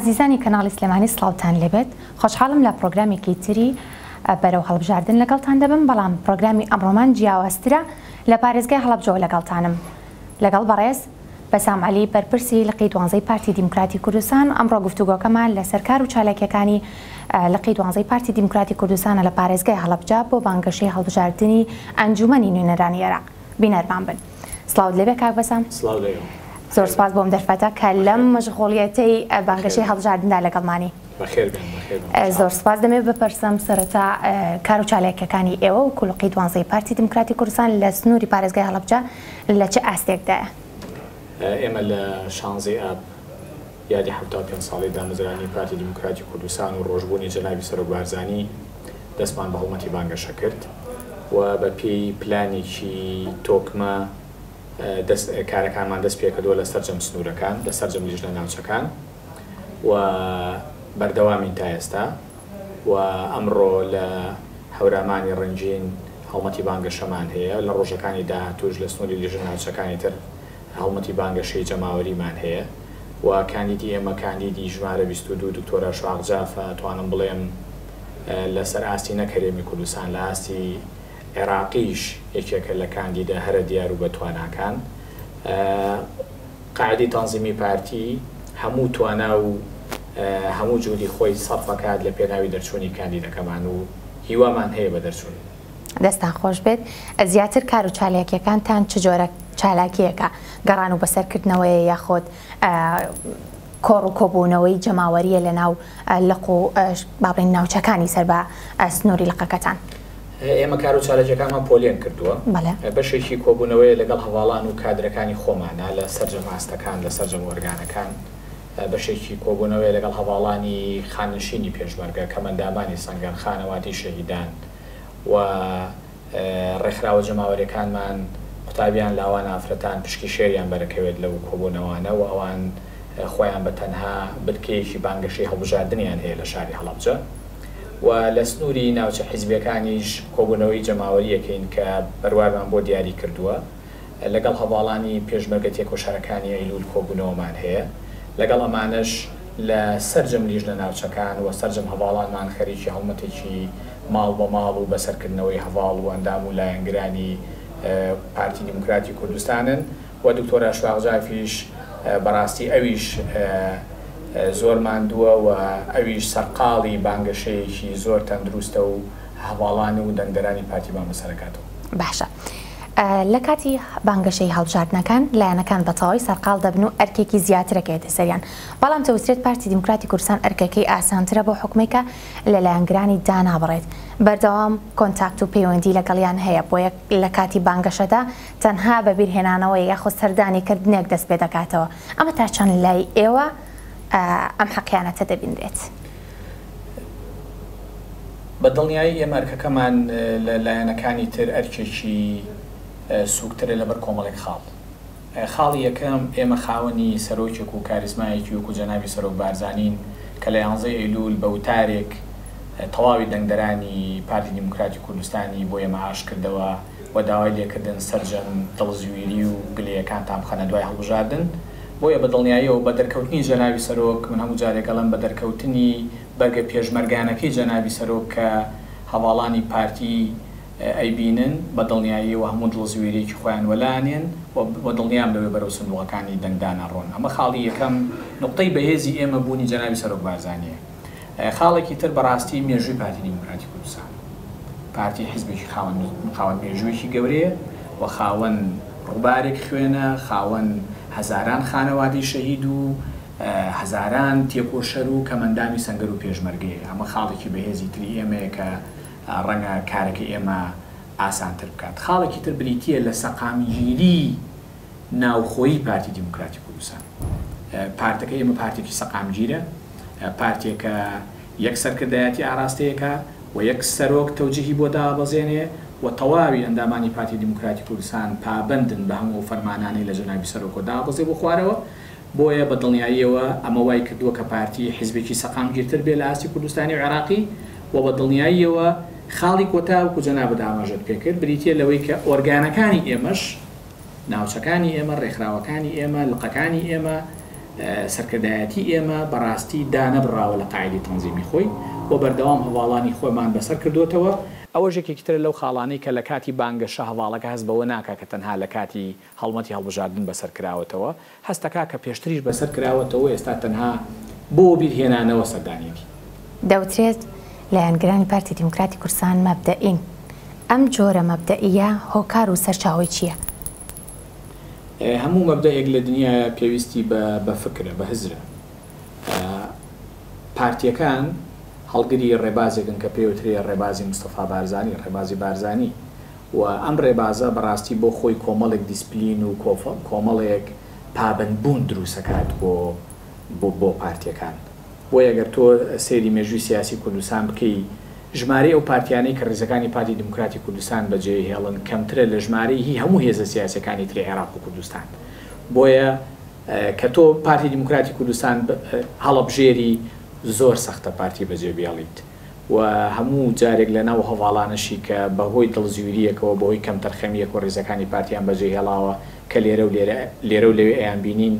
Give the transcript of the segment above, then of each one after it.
ئازیزانی کەناڵی سلێمانی سڵاوتان لێبێت خۆشحاڵم لە پرۆگرامێکی تری بەرەو هەڵبژاردن لەگەڵتان دەبم بەڵام پرۆگرامی ئەمڕۆمان جیاوازترە لە پارێزگای هەڵەبجەوە لەگەڵتانم لەگەڵ بەڕێز بەسام عەلی بەرپرسی لقی دوانزەی پارتی دیموکراتی کوردستان ئەمڕۆ گفتوگۆکەمان لەسەر کار و چالاکیەکانی لقی دوانزەی پارتی دیموکراتی کوردستانە لە پارێزگای هەڵەبجە بۆ بانگەشەی هەڵبژاردنی ئەنجومەنی نوێنەرانی عێراق بینەرمان بن. سڵاوت لێبێ کاک بەسام. سڵاو لێ. زۆر سپاس بۆم دەرفەتە کە لەم مەشغوڵیەتەی بانگەشەی هەڵبژاردندا لەگەڵمانی. بەخێر بێن، بەخێر بێن. زۆر سپاس. دەمەوێت بپرسم سەرەتا کار و چالاکیەکانی ئێوە و لقی دوانزەی پارتی دیموکراتی کوردستان لە سنووری پارێزگای هەڵەبجە لە چ ئاستێکدایە؟ ئێمە لە شانزەی ئاب یادی 75 ساڵەی دامەزرانی پارتی دیموکراتی کوردستان و ڕۆژبوونی جەنابی سەرۆک بارزانی دەستمان بە هەڵمەتی بانگەشە کرد و بە پێی پلانێکی تۆکمە دەست کارەکانمان دەست پێکردووە لە سەرجەم سنوورەکان، لە سەرجەم لیژنە ناوچەکان و بەردەوامین تا ئێستا و ئەمڕۆ لە هەورامانی ڕەنگین هەڵمەتی بانگەشەمان هەیە، لە ڕۆژەکانی داهاتووش لە سنووری لیژنە ناوچەکانی تر هەڵمەتی بانگەشەی جەماوەریمان هەیە و کاندیدی ئێمە کاندیدی ژمارە 22 دکتۆر ئەشواق جافە، ئەتوانم بڵێم لەسەر ئاستی نەک هەرێمی کوردستان لە ئاستی عێراقیش یەکێکە لە کاندیدە هەرە دیار و بەتواناکان. قاعدەی تەنزیمی پارتی هەموو توانا و هەموو جوهدی خۆی سەرفەکات لە پێناوی دەرچوونی کاندیدەکەمان و هیوامان هەیە بە دەرچوونی. دەستان خۆش بێت. زیاتر کار و چالاکیەکانتان چ جۆرە چالاکیەکە؟ گەڕان و بەسەرکردنەوەیە یاخود کۆڕ و کۆبوونەوەی جەماوەریە لە ناو لق و با بڵێین ناوچەکانی سەر بە سنووری لقەکەتان؟ ئێمە کار و چالاکیەکانمان پۆلێن کردووە. بەڵێ. بەشێکی کۆبوونەوەیە لەگەڵ هەڤاڵان و کادرەکانی خۆمانە لە سەرجەم ئاستەکان، لە سەرجەم ئۆرگانەکان. بەشێکی کۆبوونەوەیە لەگەڵ هەڤاڵانی خانەنشینی پێشمەرگە، کەمئەندامانی سەنگەر، خانەوادەی شەهیدان و ڕێکخراوە جەماوەریەکانمان، قوتابیان، لاوان، ئافرەتان پشکی شێریان بەرەکەوێت لەو کۆبوونەوانە و ئەوان خۆیان بە تەنها بنکەیەکی بانگەشەی هەڵبژاردنیان هەیە لە شاری هەڵەبجە و لە سنووری ناوچە حیزبیەکانیش کۆبوونەوەی جەماوەریەکەین کە بەروارمان بۆ دیاری کردووە. لەگەڵ هەڤاڵانی پێشمەرگە تێکۆشەرەکانی ئەیلول کۆبوونەوەمان هەیە، لەگەڵ ئەمانەش لە سەرجەم لیژنە ناوچەکان و سەرجەم هەڤاڵانمان خەریکی هەڵمەتێکی ماڵ بە ماڵ و بەسەرکردنەوەی هەڤاڵ و ئەندام و لایەنگرانی پارتی دیموکراتی کوردستانن و دکتۆر ئەشواق جافیش بەڕاستی ئەویش زۆر ماندووە و ئەویش سەرقاڵی بانگەشەیەکی زۆر تەندروستە و هەڤاڵان و دەنگدەرانی پارتیمان بەسەرەکاتەوە. باشە لە کاتی بانگەشەی هەڵبژاردنەکان لایەنەکان بە تەواوی سەرقاڵ دەبن و ئەرکێکی زیاترەکەوێتە سەریان، بەڵام دەوترێت پارتی دیموکراتی کوردستان ئەرکەکەی ئاسانترە بەو حوکمەی کە لە لایەنگرانی دانابڕێت بەردەوام کۆنتاکت و پەیوەندی لەگەڵیان هەیە، بۆیە لە کاتی بانگەشەدا تەنها بە بیرهێنانەوەی یاخود سەردانی کردنێک دەست پێدەکاتەوە، ئەمە تا چەند لای ئێوە ئەم حەقیانەتە دەبینرێت؟ بە دڵنیایی ئێمە ئەرکەکەمان لە لایەنەکانی تر ئەرکێکی سووکترە لەبەر کۆمەڵێک خاڵ. خاڵی یەکەم، ئێمە خاوەنی سەرۆکێک و کاریزمایەکی وەکو جەنابی سەرۆک بارزانین کە لە یانزەی ئەیلوول بە وتارێک تەواوی دەنگدەرانی پارتی دیموکراتی کوردستانی بۆ ئێمە ئاشکردەوە و داوای لێکردن سەرجەم دڵزویری و گلەیەکانتان بخەنە دوای هەڵبژاردن. بۆیە بە دڵنیاییەوە بە دەرکەوتنی جەنابی سەرۆک، من هەموو جارێک ئەڵێم بە دەرکەوتنی بەرگە پێشمەرگانەکەی جەنابی سەرۆک کە هەڤاڵانی پارتی ئەیبینن، بە دڵنیاییەوە هەموو دڵزویریەکی خۆیان وەلا ئەنێن و دڵنیام لەوەی بەرەو سندوقەکانی دەنگدان ئەڕۆن. ئەمە خاڵی یەکەم، نوقتەی بەهێزی ئێمە بوونی جەنابی سەرۆک بارزانیە. خاڵێکی تر بەڕاستی مێژووی پارتی دیموکراتی کوردستان. پارتی حیزبێکی خاوەن خاوەن مێژوویەکی گەورەیە و خاوەن ڕووبارێک خوێنە، خاوەن هەزاران خانەوادەی شەهید و هەزاران تێکۆشەر و کەمئەندامی سەنگەر و پێشمەرگەیە. ئەمە خاڵێکی بەهێزی تری ئێمەیە کە ڕەنگە کارەکەی ئێمە ئاسانتر بکات. خاڵێکی تر بریتییە لە سەقامگیریی ناوخۆیی پارتی دیموکراتی کوردستان. پارتەکەی ئێمە پارتێکی سەقامگیرە، پارتێکە یەک سەرکردایەتی ئاراستەیەکە و یەک سەرۆک تەوجیهی بۆ دابەزێنێ و تەواوی ئەندامانی پارتی دیموکراتی کوردستان پابەندن بە هەموو ئەو فەرمانانەی لە جەنابی سەرۆکەوە دابەزێ بۆ خوارەوە. بۆیە بە دڵنیاییەوە ئەمە وای کردووە کە پارتی حیزبێکی سەقامگیرتر بێ لە ئاستی کوردستانی و عێراقی و بە دڵنیاییەوە خاڵی کۆتا وەکو جەنابت ئاماژەت پێکرد بریتییە لەوەی کە ئۆرگانەکانی ئێمەش، ناوچەکانی ئێمە، رێکخراوەکانی ئێمە، لقەکانی ئێمە سەرکردایەتی ئێمە بەڕاستی دانەبڕاوە لە قاعیدەی تەنزیمی خۆی و بەردەوام هەڤاڵانی خۆمان بەسەر کردۆتەوە. ئەوەش یەکێکی ترە لەو خاڵانەی کە لە کاتی بانگەشە هەڤاڵەکە هەست بەوە ناکا کە تەنها لە کاتی هەڵمەتی هەڵبژاردن بەسەر کراوەتەوە، هەست دەکا کە پێشتریش بەسەر کراوەتەوە و ئێستا تەنها بۆ وەبیر هێنانەوە سەردانیەتی. دەوترێت لایەنگرانی پارتی دیموکراتی کوردستان مەبدەئین، ئەم جۆرە مەبدەئیە هۆکار و سەرچاوەی چییە؟ هەموو مەبدەئێک لە دنیایا پێویستی بە بە فکرە، بە هزرە. پارتییەکان هەڵگری ڕێبازێکن کە پێی وترێ ڕێبازی مستەفا بارزانی، ڕێبازی بارزانی و ئەم ڕێبازە بەڕاستی بۆ خۆی کۆمەڵێک دیسپلین و کۆمەڵێک پابەندبوون دروستەکات بۆ بۆ پارتییەکان. بۆیە گەر تۆ سەیری مێژووی سیاسی کوردستان بکەی، ژمارەی ئەو پارتیانەی کە ڕیزەکانی پارتی دیموکراتی کوردستان بەجێ هێڵن کەمترە لە ژمارەی هی هەموو هێزە سیاسیەکانی تری عێراق و کوردستان. بۆیە کە تۆ پارتی دیموکراتی کوردستان هەڵەبژێری زۆر سەختە پارتی بەجێ بێڵیت و هەموو جارێک لە ناو هەڤاڵانەشی کە بە هۆی دڵزویریەکەوە بە هۆی کەمتەرخەمیەکەوە ڕیزەکانی پارتیان بەجێ هێڵاوە کە لێرە و لێرە لێرە و لەوێ ئەیانبینین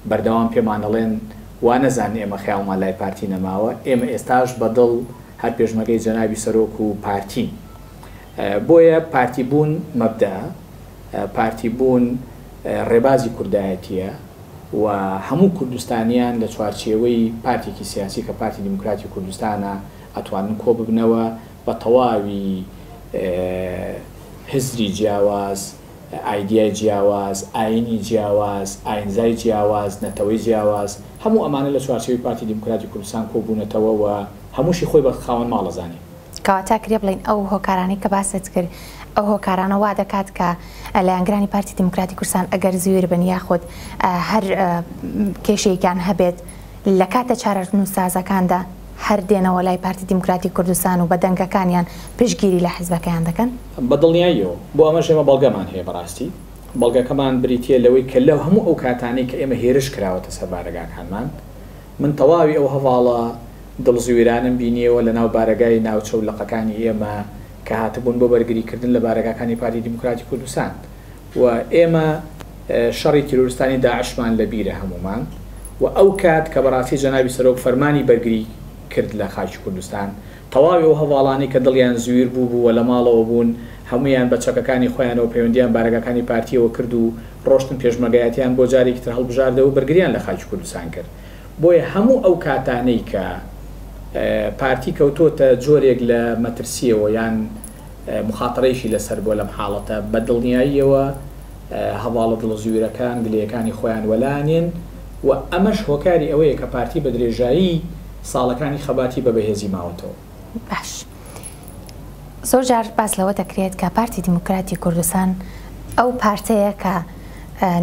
بەردەوام پێمان ئەڵێن وا نەزانن ئێمە خەیاڵمان لای پارتی نەماوە، ئێمە ئێستاش بە دڵ هەر پێشمەرگەی جەنابی سەرۆک و پارتین. بۆیە پارتی بوون مەبدەئە، پارتی بوون ڕێبازی کوردایەتییە و هەموو کوردستانیان لە چوارچێوەی پارتێکی سیاسی کە پارتی دیموکراتی کوردستانە ئەتوانن کۆببنەوە بە تەواوی هزری جیاواز، ئایدیای جیاواز، ئایینی جیاواز، ئاینزای جیاواز، نەتەوەی جیاواز، هەموو ئەمانە لە چوارچێوەی پارتی دیموکراتی کوردستان کۆبوونەتەوە و هەمووشی خۆی بە خاوەن ماڵ ئەزانێ. کەواتە ئەکرێ بڵێین ئەو هۆکارانەی کە باست کرد، ئەو هۆکارانە وا دەکات کە لایەنگرانی پارتی دیموکراتی کوردستان ئەگەر زویر بن یاخود هەر کێشەیەکیان هەبێت لە کاتە چارەنووسسازەکاندا هەر دێنەوە لای پارتی دیموکراتی کوردستان و بە دەنگەکانیان پشتگیری لە حزبەکەیان دەکەن؟ بە دڵنیاییەوە. بۆ ئەمەش ئێمە بەڵگەمان هەیە بەڕاستی. بەڵگەکەمان بریتییە لەوەی کە لە هەموو ئەو کاتانەی کە ئێمە هێرش کراوەتە سەر بارەگاکانمان، من تەواوی ئەو هەڤاڵە دڵزویرانەم بینییەوە لەناو بارەگای ناوچە و لقەکانی ئێمە کە هاتبوون بۆ بەرگریکردن لە بارەگاکانی پارتی دیموکراتی کوردستان و ئێمە شەڕی تیرۆرستانی داعشمان لە بیرە هەموومان و ئەو کات کە بەڕاستی جەنابی سەرۆک فەرمانی بەرگری کرد لە خاکی کوردستان تەواوی ئەو هەڤاڵانەی کە دڵیان زویر بووبوو و لە ماڵەوە بوون، هەموویان بە چەکەکانی خۆیانەوە پەیوەندییان بارەگاکانی پارتییەوە کرد و ڕۆشتن پێشمەرگایەتیان بۆ جارێکی تر هەڵبژاردەوە و بەرگرییان لە خاکی کوردستان کرد. بۆیە هەموو ئەو کاتانەی کە پارتی کەوتۆتە جۆرێک لە مەترسییەوە یان موخاتەرەیەکی لەسەر بووە لەم حاڵەتە، بە دڵنیاییەوە هەڤاڵە دڵزویرەکان گلەیەکانی خۆیان وەلانێن و ئەمەش هۆکاری ئەوەیە کە پارتی بە درێژایی ساڵەکانی خەباتی بە بەهێزی ماوەتەوە. باش زۆر جار باس لەوە دەکرێت کە پارتی دیموکراتی کوردستان ئەو پارتەیە کە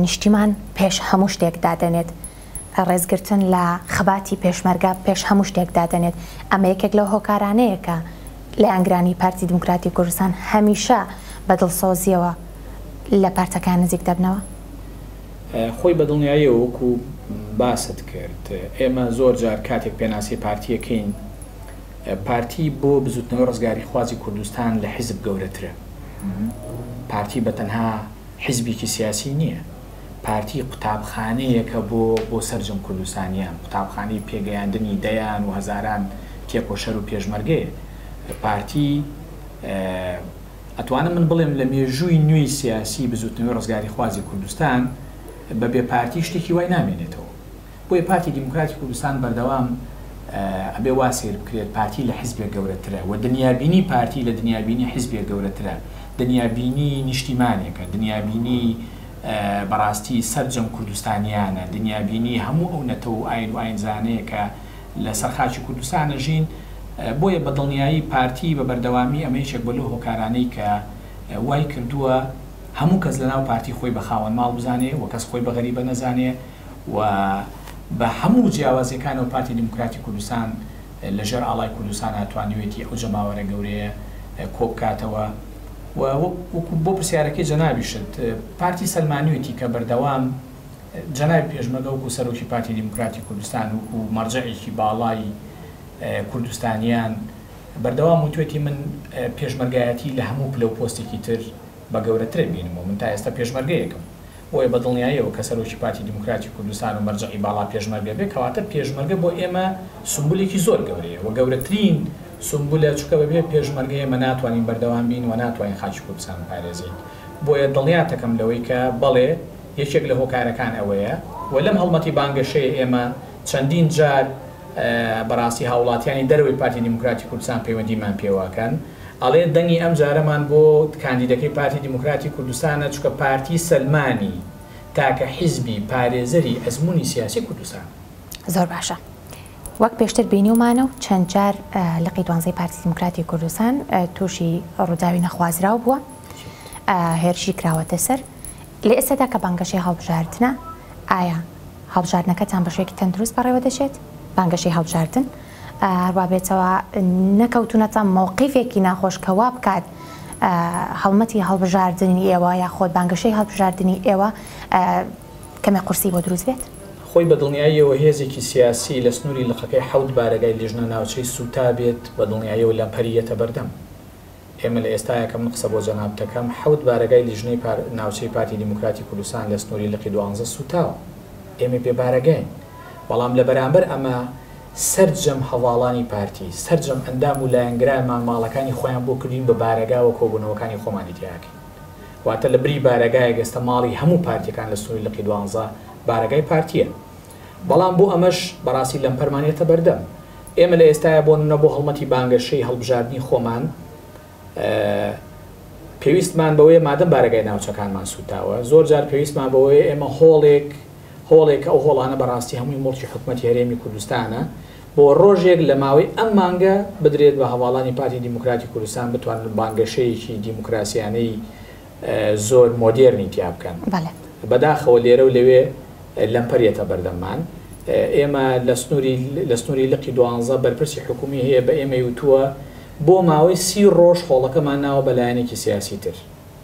نیشتیمان پێش هەموو شتێک دادەنێت، ڕێزگرتن لە خەباتی پێشمەرگە پێش هەموو شتێک دادەنێت، ئەمە یەکێک لەو هۆکارانەیە کە لایەنگرانی پارتی دیموکراتی کوردستان هەمیشە بە دڵسۆزییەوە لە پارتەکەیان نزیک دەبنەوە. خۆی بە دڵنیاییەوە وەکو باست کرد ئێمە زۆر جار کاتێک پێناسەی پارتی ئەکەین پارتی بۆ بزوتنەوەی ڕزگاریخوازی کوردستان لە حیزب گەورەترە. پارتی بە تەنها حیزبێکی سیاسی نییە. پارتی قوتابخانەیەکە بۆ بۆ سەرجەم کوردستانیان، قوتابخانەی پێگەیاندنی دەیان و هەزاران تێکۆشەر و پێشمەرگەیە. پارتی ئەتوانم من بڵێم لە مێژووی نوێی سیاسی بزوتنەوەی ڕزگاریخوازی کوردستان بە بێ پارتی شتێکی وای نامێنێتەوە. بۆیە پارتی دیموکراتی کوردستان بەردەوام ئەبێ وا سەیر بکرێت پارتی لە حیزبێک گەورەترە و دنیابینی پارتی لە دنیابینی حیزبێک گەورەترە، دنیابینی نیشتیمانێکە، دنیابینی بەڕاستی سەرجەم کوردستانیانە، دنیابینی هەموو ئەو نەتەوە و ئاین و ئاینزانەیە کە لەسەر خاکی کوردستان ئەژین، بۆیە بە دڵنیایی پارتی بە بەردەوامی ئەمە یەکێک بووە لەو هۆکارانەی کە وای کردووە هەموو کەس لەناو پارتی خۆی بە خاوەن ماڵ بزانێ و کەس خۆی بە غەریبە نەزانێ و بە هەموو جیاوازیەکانەوە پارتی دیموکراتی کوردستان لە ژێر ئاڵای کوردستانا توانیوێتی ئەو جەماوەرە گەورەیە کۆبکاتەوە و وەکو بۆ پرسیارەکەی جەنابیشت پارتی سەلمانوێتی کە بەردەوام جەنابی پێشمەرگە وەکو سەرۆکی پارتی دیموکراتی کوردستان وەکو مەرجەعێکی باڵای کوردستانیان بەردەوام وتوێتی من پێشمەرگایەتی لە هەموو پلە و پۆستێکی تر بە گەورەترە بینم و من تا ئێستا پێشمەرگەیەکم. بۆیە بە دڵنیاییەوە کە سەرۆکی پارتی دیموکراتی کوردستان و مەرجەعی باڵا پێشمەرگە بێ، کەواتە پێشمەرگە بۆ ئێمە سومبولێکی زۆر گەورەیە و گەورەترین سومبولە، چونکە بەبێ پێشمەرگە ئێمە ناتوانین بەردەوام بین و ناتوانین خاکی کوردستان بپارێزین. بۆیە دڵنیاتەکەم لەوەی کە بەڵێ یەکێک لە هۆکارەکان ئەوەیە و لەم هەڵمەتی بانگەشەیە ئێمە چەندین جار بەڕاستی هاوڵاتیانی دەرەوەی پارتی دیموکراتی کوردستان پەیوەندیمان پێوەکەن ئەڵێ دەنگی ئەم جارەمان بۆ کاندیدەکەی پارتی دیموکراتی کوردستانە چونکە پارتی سەلمانی تاکە حیزبی پارێزەری ئەزموونی سیاسی کوردستانە. زۆر باشە وەک پێشتر بینیومانە و چەند جار لقی دوانزەی پارتی دیموکراتی کوردستان تووشی ڕووداوی نەخوازراو بووە هێرشی کراوەتە سەر لە ئێستادا کە بانگەشەی هەڵبژاردنە ئایا هەڵبژاردنەکەتان بە شێوەیەکی تەندروست بەڕێوە دەچێت؟ بانگەشەی هەڵبژاردن هەروا بێتەوە نەکەوتونەتە مەوقیفێکی ناخۆش کە وا بکات هەڵمەتی هەڵبژاردنی ئێوە یاخۆد بانگەشەی هەڵبژاردنی ئێوە کەمێک قورسی بۆ دروست بێت؟ خۆی بە دڵنیاییەوە هێزێکی سیاسی لە سنووری لقەکەی حەوت بارەگای لیژنە ناوچەی سووتابێت بە دڵنیاییەوە لەمپەری یەتە بەردەم. ئێمە لە ئێستایا کە من قسە بۆ جەنابت دەکەم حەوت بارەگای لیژنەی پار ناوچەی پارتی دیموکراتی کوردستان لە سنووری لقی دوانزە سووتاوە. ئێمە بێ بارەگاین. بەڵام لە بەرامبەر ئەمە سەرجەم هەڤاڵانی پارتی، سەرجەم ئەندام و لایەنگرانمان ماڵەکانی خۆیان بۆ کردوین بە بارەگا و کۆبوونەوەکانی خۆمانی تیا ئەکەین. واتە لە بری بارەگایەک ئێستا ماڵی هەموو پارتیەکان لە سنووری لقی دوانزە بارەگای پارتیە. بەڵام بۆ ئەمەش بەڕاستی لەمپەرمان یەتە بەردەم. ئێمە لە ئێستایا بۆ نمونە بۆ هەڵمەتی بانگەشەی هەڵبژاردنی خۆمان پێویستمان بەوەیە مادەم بارەگای ناوچەکانمان سوتاوە زۆر جار پێویستمان بەوەیە ئێمە هۆڵێک هۆڵێک ئەو هۆڵانە بەڕاستی هەمووی موڵکی حکومەتی هەرێمی کوردستانە بۆ ڕۆژێک لە ماوەی ئەم مانگە بدرێت بە هەواڵانی پارتی دیموکراتی کوردستان بتوانن بانگەشەیەکی دیموکراسیانەی زۆر مۆدێرنی تیا بکەن. بەداخەوە لێرە و لەوێ لەمپەر یەتە بەردەممان. ئێمە لە سنووری لە سنووری لقی دوانزە بەرپرسی حکوومی هەیە بە ئێمەی وتووە بۆ ماوەی سی ڕۆژ هۆڵەکەمان ناوە بە لایەنێکی سیاسی تر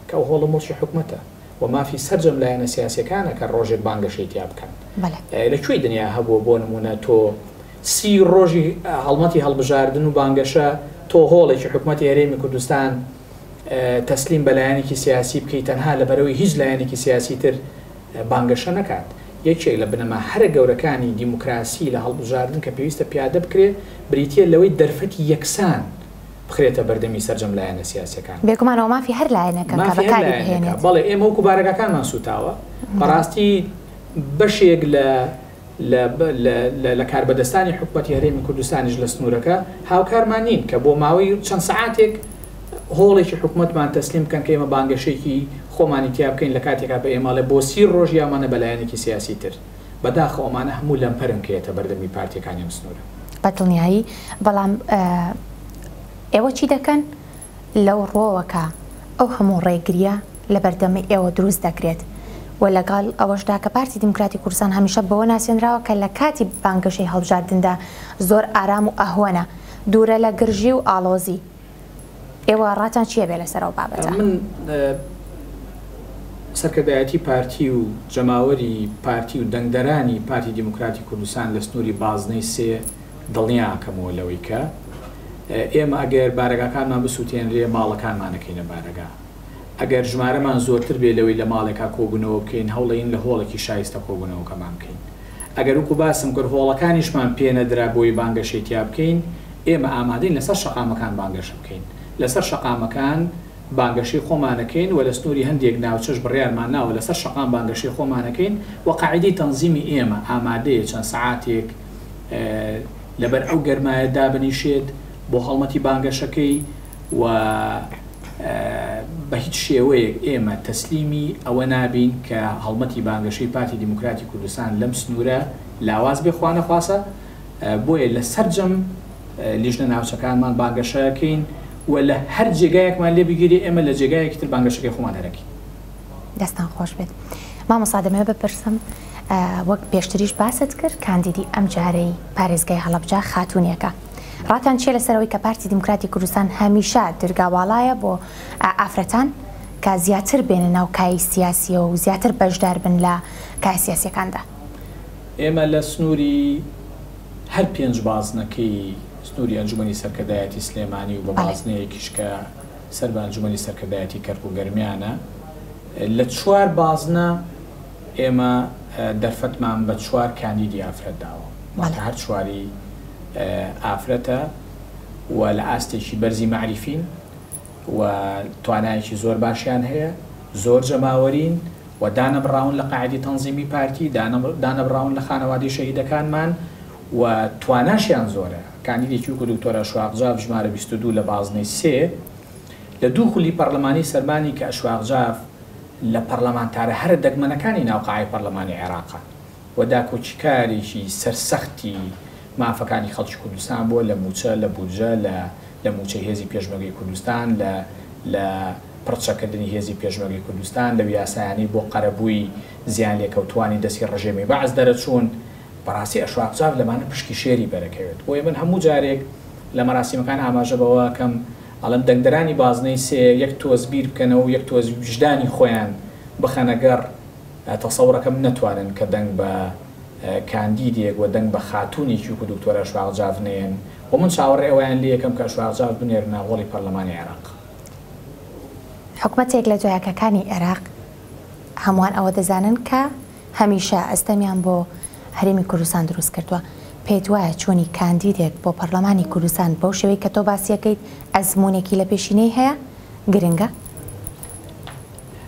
کە ئەو هۆڵە موڵکی حکومەتە و مافی سەرجەم لایەنە سیاسیەکانە کە ڕۆژێک بانگەشەی تیا بکەن. لە کوێی دنیا هەبووە بۆ نموونە تۆ سی ڕۆژی هەڵمەتی هەڵبژاردن و بانگەشە تۆ هۆڵێکی حکومەتی هەرێمی کوردستان تەسلیم بە لایەنێکی سیاسی بکەی تەنها لەبەرئەوەی هیچ لایەنێکی سیاسی تر بانگەشە نەکات. یەکێک لە بنەما هەرە گەورەکانی دیموکراسی لە هەڵبژاردن کە پێویستە پیادە بکرێ بریتییە لەوەی دەرفەتی یەکسان بخرێتە بەردەمی سەرجەم لایەنە سیاسیەکان. بێگومان ئەوە مافی هەر لایەنێکە کە بەکاری بهێنێت. بەڵێ ئێمە وەکو بارەگاکانمان سوتاوە بەڕاستی بەشێک لە لە کاربەدەستانی حکومەتی هەرێمی کوردستانیش لە سنوورەکە هاوکارمان نین کە بۆ ماوەی چەند سەعاتێک هۆڵێکی حکومەتمان تەسلیم بکەن کە ئێمە بانگەشەیەکی خۆمانی تیا بکەین لە کاتێکا بە ئێمە ئەڵێ بۆ سی ڕۆژ یاومانە بە لایەنێکی سیاسی تر. بەداخەوە ئەمانە هەموو لەمپەرن کە یەتە بەردەمی پارتیەکانی ئەم سنوورە. بە دڵنیایی، بەڵام ئێوە چی دەکەن لەو ڕووەوە کە ئەو هەموو ڕێگرییە لەبەردەم ئێوە دروست دەکرێت و لەگەڵ ئەوەشدا کە پارتی دیموکراتی کوردستان هەمیشە بەوە ناسێنراوە کە لە کاتی بانگەشەی هەڵبژاردندا زۆر ئارام و ئەهوەنە، دوورە لە گرژی و ئاڵۆزی. ئێوە ڕاتان چییە بێ لەسەر ئەو بابەتە؟ من سەرکردایەتی پارتی و جەماوەری پارتی و دەنگدەرانی پارتی دیموکراتی کوردستان لە سنووری بازنەی سێ دڵنیا ئەکەمەوە لەوەی کە ئێمە ئەگەر بارەگاکانمان بسوتێنرێ ماڵەکانمان ئەکەینە بارەگا. ئەگەر ژمارەمان زۆرتر بێ لەوەی لە ماڵێکا کۆبوونەوە بکەین هەوڵەین لە هۆڵێکی شایستە کۆبوونەوەکەمان بکەین. ئەگەر وەکو باسم کرد هۆڵەکانیشمان پێ نەدرا بۆی بانگەشەی تیا بکەین، ئێمە ئامادەین لەسەر شەقامەکان بانگەشە بکەین. لەسەر شەقامەکان بانگەشەی خۆمان ئەکەین و لە سنووری هەندێک ناوچەش بڕیارمان ناوە لەسەر شەقام بانگەشەی خۆمان ئەکەین و قاعیدەی تەنزیمی ئێمە ئامادەیە چەند سەعاتێک لەبەر ئەو گەرمایە دابنیشێت بۆ هەڵمەتی بانگەشەکەی و بە هیچ شێوەیەک ئێمە تەسلیمی ئەوە نابین کە هەڵمەتی بانگەشەی پارتی دیموکراتی کوردستان لەم سنوورە لاواز بێ خوانەخواسە، بۆیە لە سەرجەم لیژنە ناوچەکانمان بانگەشەکەین و لە هەر جێگایەکمان لێ بگیرێ ئێمە لە جێگایەکی تر بانگەشەکەی خۆمان هەرەکەین. دەستان خۆش بێت مامۆستا دەمەوێت بپرسم وەک پێشتریش باست کرد کاندیدی ئەمجارەی پارێزگای هەڵەبجە خاتوونێکە ڕاتان چیە لەسەر ئەوەی کە پارتی دیموکراتی کوردستان هەمیشە درگا واڵایە بۆ ئافرەتان کە زیاتر بێنە ناو کایەی سیاسیەوە و زیاتر بەشدار بن لە کایە سیاسیەکاندا؟ ئێمە لە سنووری هەر پێنج بازنەکەی سنووری ئەنجومەنی سەرکردایەتی سلێمانی و بە بازنەیەکیش کە سەر بە ئەنجومەنی سەرکردایەتی کەرکوک گەرمیانە لە چوار بازنە. ئێمە دەرفەتمان بە چوار کاندیدی ئافرەت داوە، واتە هەر چواری ئافرەتە و لە ئاستێکی بەرزی مەعریفین و توانایەکی زۆر باشیان هەیە، زۆر جەماوەرین و دانەبڕاون لە قاعیدەی تەنزیمی پارتی، دانەبڕاون لە خانەوادەی شەهیدەکانمان و تواناشیان زۆرە. کاندیدێکی وەکو دکتۆر ئەشواق جاف ژمارە 22 لە بازنەی سێ لە دوو خولی پەڕلەمانی سەرمانی کە ئەشواق جاف لە پەڕلەمانتارە هەرە دەگمەنەکانی ناو قاعەی پەڕلەمانی عێراقە و داکۆکیکارێکی سەرسەختی مافەکانی خەڵکی کوردستان بووە لە مووچە، لە بودجە، لە لە مووچەی هێزی پێشمەرگەی کوردستان، لە لە پڕچەکردنی هێزی پێشمەرگەی کوردستان، لەو یاسایانەی بۆ قەرەبووی زیانلێکەوتووانی دەستی ڕژێمی بەعس دەرەچوون. بەڕاستی ئەشواق جاف لەمانە پشکی شێری بەرەکەوێت. بۆیە من هەموو جارێک لە مەراسیمەکان ئاماژە بەوە ئەکەم ئەڵێم دەنگدەرانی بازنەی سێ یەک تۆز بیر بکەنەوە و یەک تۆز ویژدانی خۆیان بخەنە گەڕ، تەسەورەکەم نەتوانن کە دەنگ بە کاندیدێک و دەنگ بە خاتوونێکی وەکو دکتۆر ئەشواق جاف نەیەن و من چاوەڕێ ئەوەیان لێ ئەکەم کە ئەشواق جاف بنێرنە هۆڵی پەرلەمانی عێراق. حکومەتێک لە دوایەکەکانی عێراق هەمووان ئەوە دەزانن کە هەمیشە ئەستەمیان بۆ هەرێمی کوردستان دروست کردووە، پێت وایە چوونی کاندیدێک بۆ پەرلەمانی کوردستان بەو شێوەی کە تۆ باسیەکەیت ئەزموونێکی لە پێشینەی هەیە گرنگە؟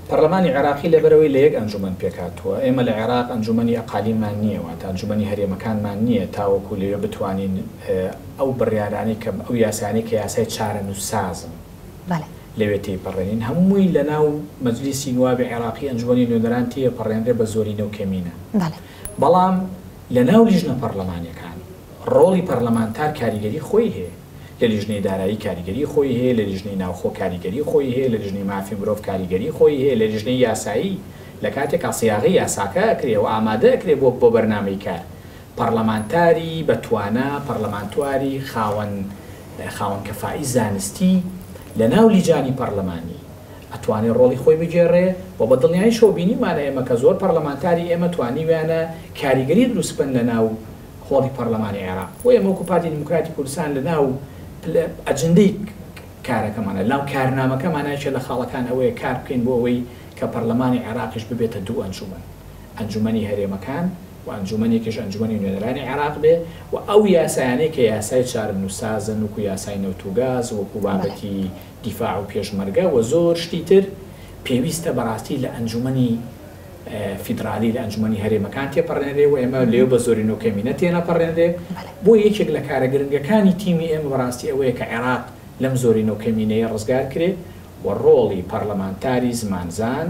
پەرلەمانی عێراقی لەبەرئەوەی لە یەک ئەنجومەن پێکهاتووە، ئێمە لە عێراق ئەنجومەنی ئەقالیممان نییە، واتە ئەنجومەنی هەرێمەکانمان نییە تاوەکو لەوێ بتوانین ئەو بڕیارانەی کە ئەو یاسایانەی کە یاسای چارەنووسسازن لەوێ تێیپەڕێنین، هەمووی لەناو مەجلیسی نوابی عێراقی ئەنجومەنی نوێنەران تێیەپەڕێنرێ بە زۆرینە و کەمینە. بەڵام لەناو لیژنە پەڕلەمانیەکان ڕۆڵی پەڕلەمانتار کاریگەری خۆی هەیە. لە لیژنەی دارایی کاریگەری خۆی هەیە، لە لیژنەی ناوخۆ کاریگەری خۆی هەیە، لە لیژنەی مافی مرۆڤ کاریگەری خۆی هەیە، لە لیژنەی یاسایی لە کاتێکا سیاغەی یاساکە ئەکرێ و ئامادە ئەکرێ بۆ بۆ بەرنامەی کار پەڕلەمانتاری بە توانا، پەڕلەمانتواری خاوەن خاوەن کەفائی زانستی لە ناو لیجانی پەڕلەمانی ئەتوانێ ڕۆڵی خۆی بگێڕێ و بە دڵنیاییشەوە بینیومانە ئێمە کە زۆر پەڕلەمانتاری ئێمە توانیویانە کاریگەری دروست بکەن لە ناو هۆڵی پەڕلەمانی عێراق. بۆ ئێمە وەکو پارتی دیموکراتی کوردستان لە ناو ئەجندەی کارەکەمانە، لە ناو کارنامەکەمانە یەکێ لە خاڵەکان ئەوەیە کار بکەین بۆ ئەوەی کە پەڕلەمانی عێراقیش ببێتە دوو ئەنجومەن، ئەنجومەنی هەرێمەکان و ئەنجومەنێکیش ئەنجومەنی نوێنەرانی عێراق بێ و ئەو یاسایانەی کە یاسای چارەنووسسازن وەکو یاسای نەوت و گاز، وەکو بابەتی دیفاع و پێشمەرگە و زۆر شتی تر پێویستە بەڕاستی لە ئەنجومەنی فیدرالی لە ئەنجومەنی هەرێمەکان تێپەڕێنرێ و ئێمە لێو بە زۆرینە و کەمینە تێنەپەڕێنرێ. بۆیە یەکێک لە کارە گرنگەکانی تیمی ئێمە بەڕاستی ئەوەیە کە عێراق لەم زۆرینە و کەمینەیە ڕزگار کرێ و ڕۆڵی پەڕلەمانتاری زمانزان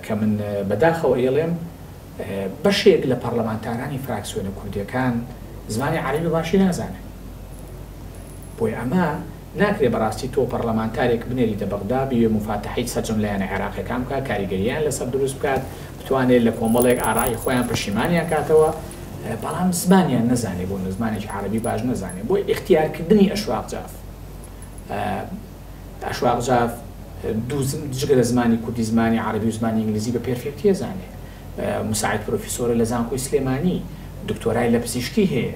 کە من بەداخەوە ئەیڵێم بەشێک لە پەڕلەمانتارانی فراکسیۆنە کوردیەکان زمانی عەرەبی بە باشی نازانن. بۆیە ئەمە ناکرێ بەڕاستی تۆ پەڕلەمانتارێک بنێریتە بەغدا بیوێ موفاتەحەی سەرجەم لایەنە عێراقیەکان بکات، کاریگەرییان لەسەر دروست بکات، بتوانێ لە کۆمەڵێک ئارائی خۆیان پەشیمانیان کاتەوە، بەڵام زمانیان نەزانێ، بۆ نمونە زمانێکی عەرەبی باش نەزانێ. بۆیە ئیختیارکردنی ئەشواق جاف، ئەشواق جاف دوو جگە لە زمانی کوردی زمانی عەرەبی و زمانی ئینگلیزی بە perfect ی ئەزانێ. مساعد پرۆفیسۆرە لە زانکۆی سلێمانی، دکتۆرای لە پزیشکی هەیە،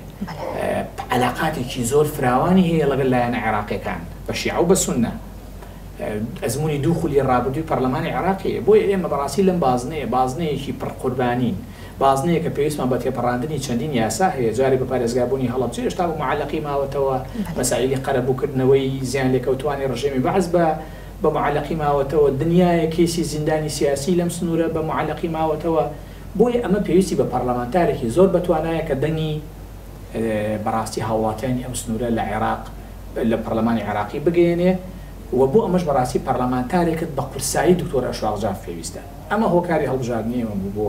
عەلاقاتێکی زۆر فراوانی هەیە لەگەڵ لایەنە عێراقیەکان بە شیعە و بە سوننە، ئەزموونی دوو خولی ڕابردووی پەرلەمانی عێراقی هەیە، بۆیە ئێمە بەڕاستی لەم بازنەیە، بازنەیەکی پڕ قوربانین، بازنەیەکە پێویستمان بە تێپەڕاندنی چەندین یاسا هەیە، جارێ بە پارێزگابوونی هەڵەبجە هێشتا بە موعەلەقی ماوەتەوە، مەسائیلی قەرەبووکردنەوەی زیانلێکەوتووانی ڕژێمی بەعس بە بە موعەلەقی ماوەتەوە، دنیایەک کەیسی زیندانی سیاسی لەم سنوورە بە موعەلەقی ماوەتەوە، بۆیە ئەمە پێویستی بە پەڕلەمانتارێکی زۆر بەتوانایە کە دەنگی بەڕاستی هاوڵاتیانی ئەم سنوورە لە عێراق لە پەڕلەمانی عێراقی بگەیەنێ و بۆ ئەمەش بەڕاستی پەڕلەمانتارێکت بە قورسایی دکتۆر ئەشواق جاف پێویستە. ئەمە هۆکاری هەڵبژاردنی ئێمە بوو بۆ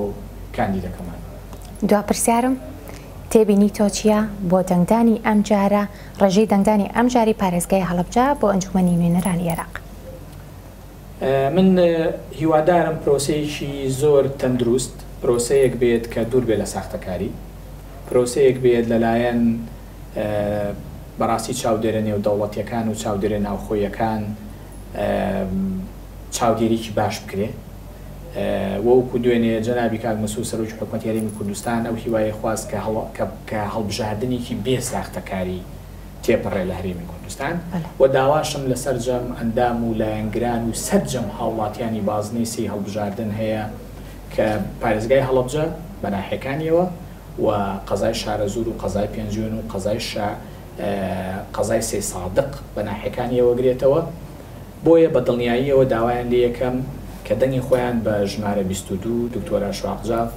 کاندیدەکەمان. دوا پرسیارم، تێبینی تۆ چییە بۆ دەنگدانی ئەمجارە، ڕێژەی دەنگدانی ئەمجارەی پارێزگای هەڵەبجە بۆ ئەنجومەنی نوێنەرانی عێراق؟ من هیوادارم پرۆسەیەکی زۆر تەندروست، پرۆسەیەک بێت کە دوور بێت لە ساختەکاری، پرۆسەیەک بێت لەلایەن بەڕاستی چاودێرە نێودەوڵەتیەکان و چاودێرە ناوخۆیەکان چاودێریی باش بکرێ و وەکو دوێنێ جەنابی کاک مەسرور سەرۆکی حکومەتی هەرێمی کوردستان ئەو هیوایەی خواست کە کە هەڵبژاردنێکی بێ ساختەکاری تێپەڕێ لە هەرێمی کوردستان و داواشم لە سەرجەم ئەندام و لایەنگران و سەرجەم هاوڵاتیانی بازنەی سێی هەڵبژاردن هەیە. کە پارێزگای هەڵەبجە بە ناحیەکانیەوە و قەزای شارەزوور و قەزای پێنجوێن و قەزای شا قەزای سەیسادق بە ناحیەکانیەوە گرێتەوە. بۆیە بە دڵنیاییەوە داوایان لێیەکەم کە دەنگی خۆیان بە ژمارە 22 دکتۆر ئەشواق جاف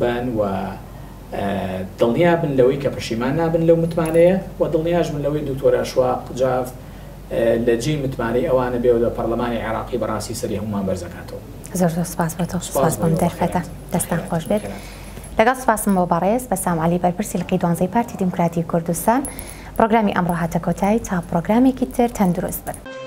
بەن و دڵنیا بن لەوەی کە پەشیمان نابن لەو متمانەیە و دڵنیاش بن لەوەی دکتۆر ئەشواق جاف لە جێی متمانەی ئەوانە بێ و لە پەڕلەمانی عێراقی بەڕاستی سەری هەموومان بەرز ئەکاتەوە. زۆر زۆر سپاس بۆ تۆ، سپاس بۆ ئەم دەرفەتە، دەستتان خۆش بێت. لەگەڵ سپاسم بۆ بەڕێز بەسام عەلی بەرپرسی لقی دوانزەی پارتی دیموکراتی کوردستان، پڕۆگرامی ئەمڕۆ هاتە کۆتایی، تا پڕۆگرامێکی تر تەندروست بن.